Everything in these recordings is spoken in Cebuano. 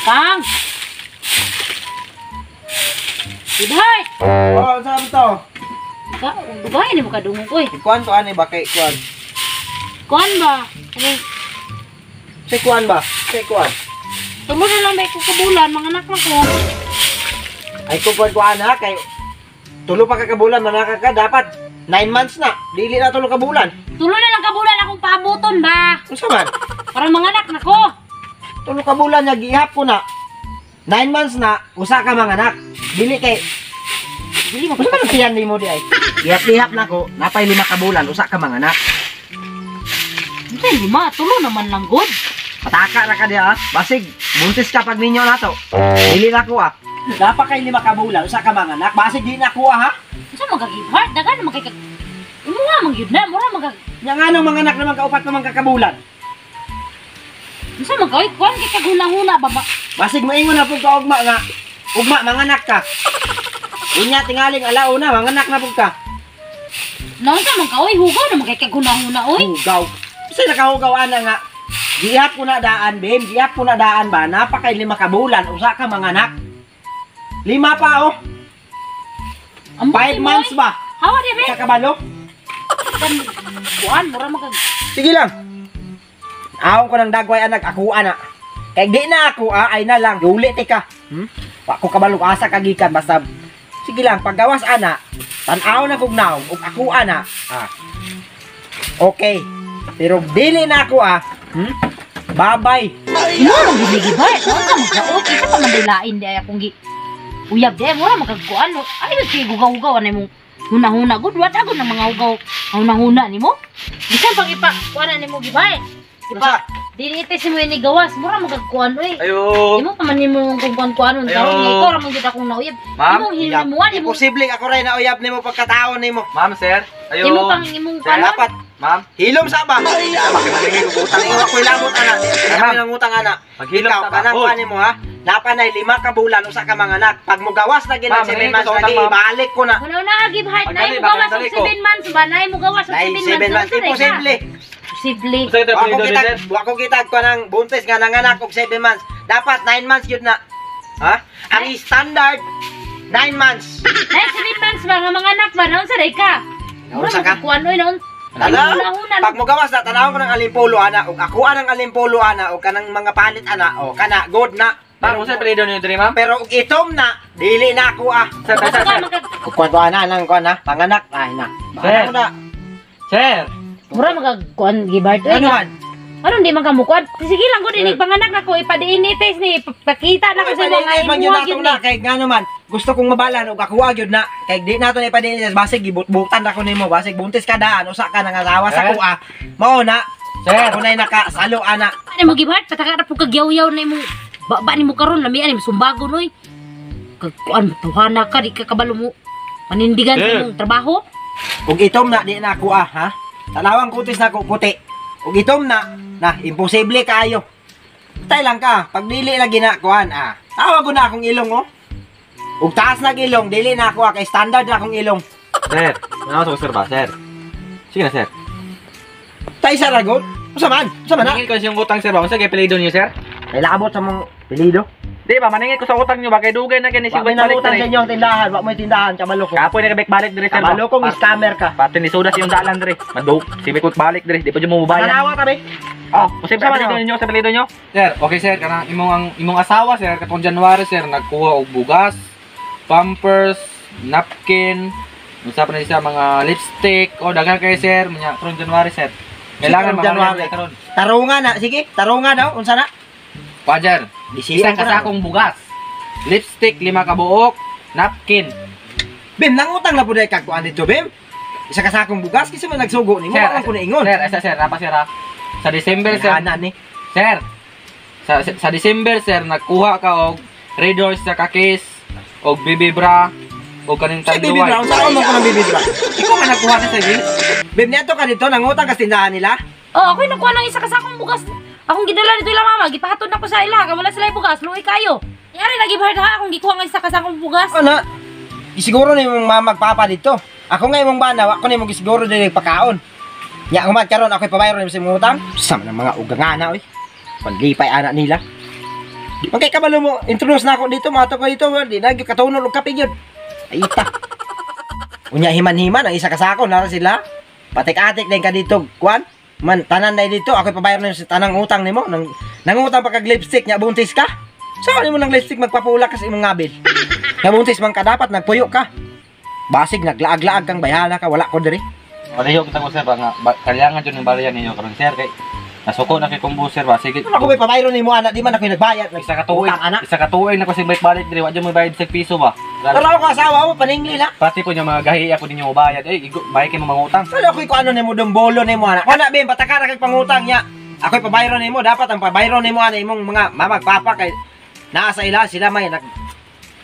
Kang! Ibhay! Oh, saan to? Ka, dugay ni mo kadungog oy. Ikuan to ani ba kay kuan? Kuan ba? Ano? Si kuan ba? Si kuan. Tulo na lang may kukabulan, mga anak na ko. Ay kung kuan kuan ha kay tulo pa ka kabulan manaka ka dapat 9 months na. Dili na tulo ka bulan. Tulo na lang kabulan akong paabuton ba? Unsa man? Para mga anak na ko. Tulo ka bulan nga gihap ko na. 9 months na usa ka mga anak. Dili kay Dili mo unsa man ang tiyan nimo di ay? Gihap-gihap na ko, napay 5 ka bulan usa ka mga anak. Unsa 5? Tulo naman lang god. Pataka ra ka diha, ah. Basig buntis ka pag ninyo nato. Dili na ko ah. Dapat kay 5 ka bulan usa ka mga anak. Basig di na ko ah, ha. Unsa man kag-ibhart? Dagan naman kay kag imo nga man gyud na, mura man kag Nya nganong mga anak naman kaupat naman kakabulan. Unsa man kay kuan kay kag huna-huna ba ba? Basig maingon na pud ka ugma nga. Ugma manganak ka. Unya tingaling alauna manganak na pud ka. Naunsa man ka oy, hugaw naman kay kag huna-huna oy. Hugaw. Kasi nakahugaw ana nga. Gihap ko na daan, bim. Gihap ko na daan ba? Napakay 5 ka bulan usa ka manganak. 5 pa oh. Ang 5 months ba? Hawa di be. Sa kabalo? Kuan mura man kag Sige lang. Awon ko ng dagway anak, ako ana. Kay di na ako ah, ay na lang. Yuli ti ka. Wa ko kabalo asa ka gikan basta. Sige lang, paggawas ana, tan-aw na kog naong ug ako ana. Ah. Okay. Pero dili na ako ah. Babay. Mo man gid gi ba? Unsa man ka oy, kinsa pa man dilain di ay akong gi uyab di ay mura man kag kuan. Ay kay hugaw-hugaw ana imong huna-huna gud wat agud ng mga hugaw huna-huna nimo. Bisan pag ipa kuan na nimo gibay. Ipa dili ite si mo ini gawas mura man kag kuan oy. Ayo. Imo pa man nimo kung kuan-kuanon Ayo. karon nga ikaw ra man gyud akong nauyab. Ma'am, Imong hinimuan imong Imposible ako rin na uyab nimo pagkataon nimo. Ma'am, sir. Ayo. imo pang imong Sir, kuanon. Dapat Ma'am, hilom sa ba? Bakit utang mo ako'y lamot ana. Ma'am, nang utang ana. Maghilom Ikaw ta ba? kanang Hoy. kuan nimo ha. Napanay 5 ka bulan usa ka mga anak. Pag mugawas na gid Ma'am, 7 maningil months ko sa lagi utang, ma'am. ibalik ko na. Wala na give heart na Pagdali, imo gawas pagdali og ko. 7 months ba na imo gawas og Nay 7 7 months. months Unsa day ka? imposible. Posible. Unsa kita Wa ko apelyido ni kita, sir? wa ko kita ko ng buntis nga nanganak og 7 months. Dapat 9 months gyud na. Ha? Ang standard 9 months. Nay 7 months ba nga mga anak ba naon sa day ka? Mura Naunsa ka? man kuan oy naon. Tanaw, Huna-huna. pag mugawas na tanaw ko ng alimpolo ana ug ako anang alimpolo ana ug kanang mga palit ana o kana good na. Ma'am, unsa apelyido niyo diri, ma'am? Pero og itom na dili na ako ah. Sir, sir, Basta sir. ka magkag Kukuan ko ana nang kuan ha, panganak ay na. Sir. Ano na? Sir. mura magag kuan gibart oy. Ano man? Ano di man ka mukuan? Sige lang gud inig panganak nako ipa-DNA test ni ipakita na ko sa mga Ay, man imuha gyud gyud na ni. kay ngano man gusto kong mabalan og ako gyud na kay di nato na ipa-DNA test basig gibut-butan ra ko nimo basig buntis ka daan usa ka nang asawa sa Sir? ko ah. Mao na. Sir. Ako na'y nakasalo ana. Ano mo gibart pataka ra pud kag yaw-yaw na imong ba nimo karon lami ani sumbagon oy. Kag kuan tuhana ka di ka kabalo mo panindigan sa Sir. imong trabaho. Ug itom na di na ako ah ha. Tanawang kutis na ko puti. Ug itom na na imposible kaayo. Tay lang ka pag dili lagi na kuan ah. Tawag ko na akong ilong oh. Ug taas na ilong dili na ako ah kay standard na akong ilong. Sir. Ano sa sir ba, sir? Sige na, sir. Tay sa ragon. Unsa man? Unsa man na? Maningil ko sa iyong utang, sir ba? Unsa kay apelyido niyo, sir? Ay laabot sa mong pilido. Di ba, maningil ko sa utang niyo ba kay dugay na kini Wa sig may balik nangutang sa diri. inyo ang tindahan, wa mo tindahan kabalo ko. Kapoy na balik diri, sir. ba? Kabalo kong scammer ka. Pati ni Sudas yung dalan diri. Madu, si Bikot balik diri, di pa jud mo mubayan. Tanawa kami. Oh, unsa Unsa man, apelyido niyo sa apelyido niyo? Sir, okay sir, kanang imong ang imong asawa sir katong January sir nagkuha og bugas, pampers, napkin, unsa pa na siya mga lipstick o daghan kay sir, munya karon January sir. Kailangan Sige, karon January January. karon. Tarunga na, sige, tarunga daw, unsa na? Pajer, Disiyan isang ko na. kasakong bugas, lipstick 5 ka buok, napkin. Bim, nangutang na po dahil kagkuan dito, Bim. Isa ka sakong bugas, kasi man nagsugo ni mo, Sir, ako na ingon. Sir, asa sir, napa sir ha? Sa December sir, Ana ni. Sir, sa December sir, nagkuha ka og Red Horse sa kakis, og BB bra, og kaning Sa Bibi tanduay. Brown, saan mo ko ng Bibi Brown? Ikaw man nagkuha na sa gil. Bim, niadto ka dito, nangutang ka sa tindahan nila. Oh, ako'y nakuha ng isa ka sakong bugas. Akong gidala dito ila mama, gipahatod na ko sa ila, kay wala sila bugas, luoy kayo. Yari lagi ba ha akong gikuha ng isa ka sakong bugas. Ana, gisiguro ni imong mama magpapa dito. Ako nga imong bana, wa ko ni imong gisiguro dili pakaon. Nya human karon ako'y pabayro nimo sa imong utang. Sa man ang mga ugangana oy. Panlipay ana nila. Di man kay kabalo mo introduce na ako dito, mato ko dito, di na gyud katunol og kape gyud. Ay ita. Unya himan-himan ang isa ka sako nara sila. Patik-atik din ka dito, kuan. Man tanan dai dito, ako'y pabayar na sa tanang utang nimo. Nang nangutang pa kag lipstick nya buntis ka. Sa nimo ng lipstick magpapula ka sa imong ngabil. Nabuntis man ka dapat nagpuyo ka. Basig naglaag-laag kang bayhala ka, wala ko diri. Palayo kita ko sir ba nga kailangan jud ning barya ninyo karon sir kay nasuko na kay kumbo sir ba sige. Ano ako may pabayro nimo ana, di man ako nagbayad. Isa ka tuig, Utang, ana. isa ka tuig na ko sig balik diri, wa jud mo bayad sa piso ba. Pero ako asawa mo paningli na. Pati po niya mga gahi ako ninyo bayad. Ay, igo, bayad kay mo mangutang. Ano ako'y kuano nimo dumbolo nimo ana. Ana bim patakara kag pangutang niya. Ako'y pabayro nimo, dapat ang pabayro nimo ana imong mga mama papa kay naa sa ila sila may nag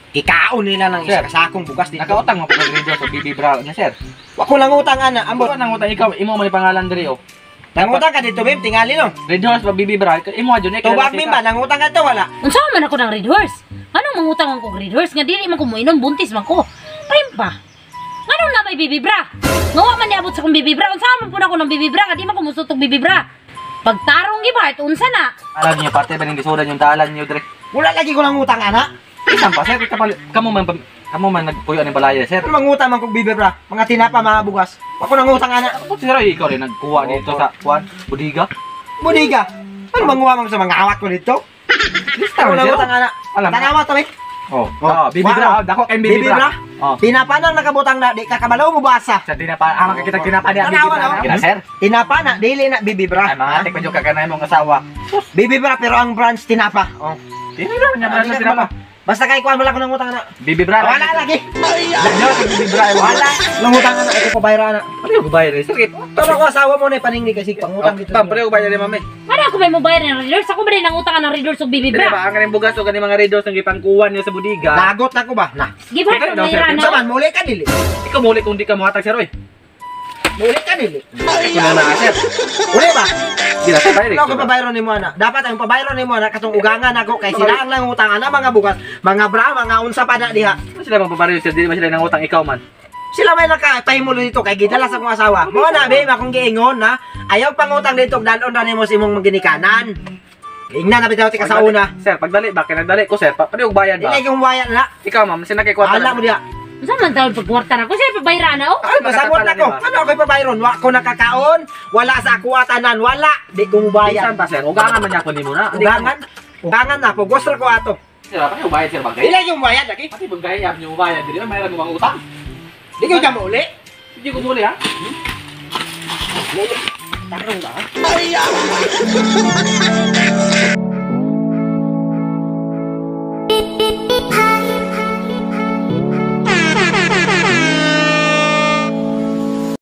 kikaon nila ng isa Sir, ka sakong bugas dito. Nakautang mo pa kag radio sa BB Bra niya sir. Wa ko lang utang ana, ambot. Ambot nang utang ikaw, imo man pangalan diri oh. Nangutang ka dito bim, tingali no. Red Horse ba BB Bra? Imo jud eh. Tubag bim ba nangutang ka to wala. Unsa man ako ng Red Horse? Anong mangutang ang kog Red Horse nga dili man ko moinom, buntis man ko. Paim pa. Nganong na may BB Bra? Nga wa man niabot sa akong BB Bra. Unsa man pud ako ng BB Bra nga di man ko musot og BB Bra. Pagtarong gi Bart, unsa na? Alam niyo pati ba ning gisudan yung dalan niyo diri. Wala lagi ko nangutang ana. Isang pa sir, kamo man nagpuyo ani balaya sir. Ano mangutang man kog BB Bra? Mga tinapa, mga bugas. Wa ko nangutang ana. Ako sir, ay, ikaw rin nagkuha dito sa kuan, budiga. Budiga. Ano manguha man sa mga awat ko dito? Lista Ako man sir. nangutang ana. Alam na. Tanawa to eh. Oh, Oh. oh, BB Bra, dako kay BB BB Bra. Bra. Oh. Tinapa nang nakabutang na di ka kabalo mo basa. Sa tinapa, ah, makikita tinapa niya, BB Tanawa Bra. na, oh. Gina, sir. Tinapa na dili na BB Bra. Ay, mga atik medyo kaganay mong asawa. BB Bra pero ang branch tinapa. Oh. BB Bra, niya bra sa tinapa. Basta kay kuan wala ko nangutang ana. BB Bra. Wala lagi. Nyo, sa BB Bra. Wala nangutang ana ako pabayra ana. Ano yung bayad eh? Sir, Pero ako asawa mo na paningli kasi pangutang dito. Pam, pareho bayad ni mami. Ngano ako may mobayad ng Red Horse? Ako ba rin nangutang ng Red Horse og BB Dili Bra? ba ang kaning bugas o kaning mga Red Horse ang gipangkuha niyo sa budiga? Lagot na ko ba? Na. Give Bart, Ikaw daw, sir. pabayra Unsa na. man muli ka dili. Ikaw muli kung di ka mohatag sir oy. Muli ka dili. Ikaw na na sir. Uli ba? Di na sir, bayad. Ano ako pabayro nimo ana? Dapat ang pabayro nimo ana katong ugangan ako kay sila ang nangutang ana mga bugas, mga bra, mga unsa pa na diha. Ano sila magbabaril sir, di ba sila nangutang ikaw man? Sila may nakapahimol dito kay gidala sa akong asawa. Mo na be akong giingon na ayaw pangutang dito dalon ra nimo sa imong ginikanan. Ingna na bitaw ti ka sa una. Sir, pagdali ba kay nagdali ko sir, pareho bayad ba? Dili yung waya na. Ikaw ma'am, sina kay kwarta. Ala mo diha. Unsa man tawag pagkwarta na ko? Siya pabayra na oh. Ay, pasabot na ko. Ano ako'y pabayron? Wa ko nakakaon, wala sa ako atanan, wala. Di ko mubayad. Bisan pa sir, ugangan man yapon nimo na. Ugangan? Ugangan na, pugos ra ko ato. Sir, pareho bayad sir bagay. Dili yung bayad lagi. Pati bagay yap niyo bayad dili mayroon mo utang. Di ko ka mauli. Hindi ko muli ha. Tarong ba?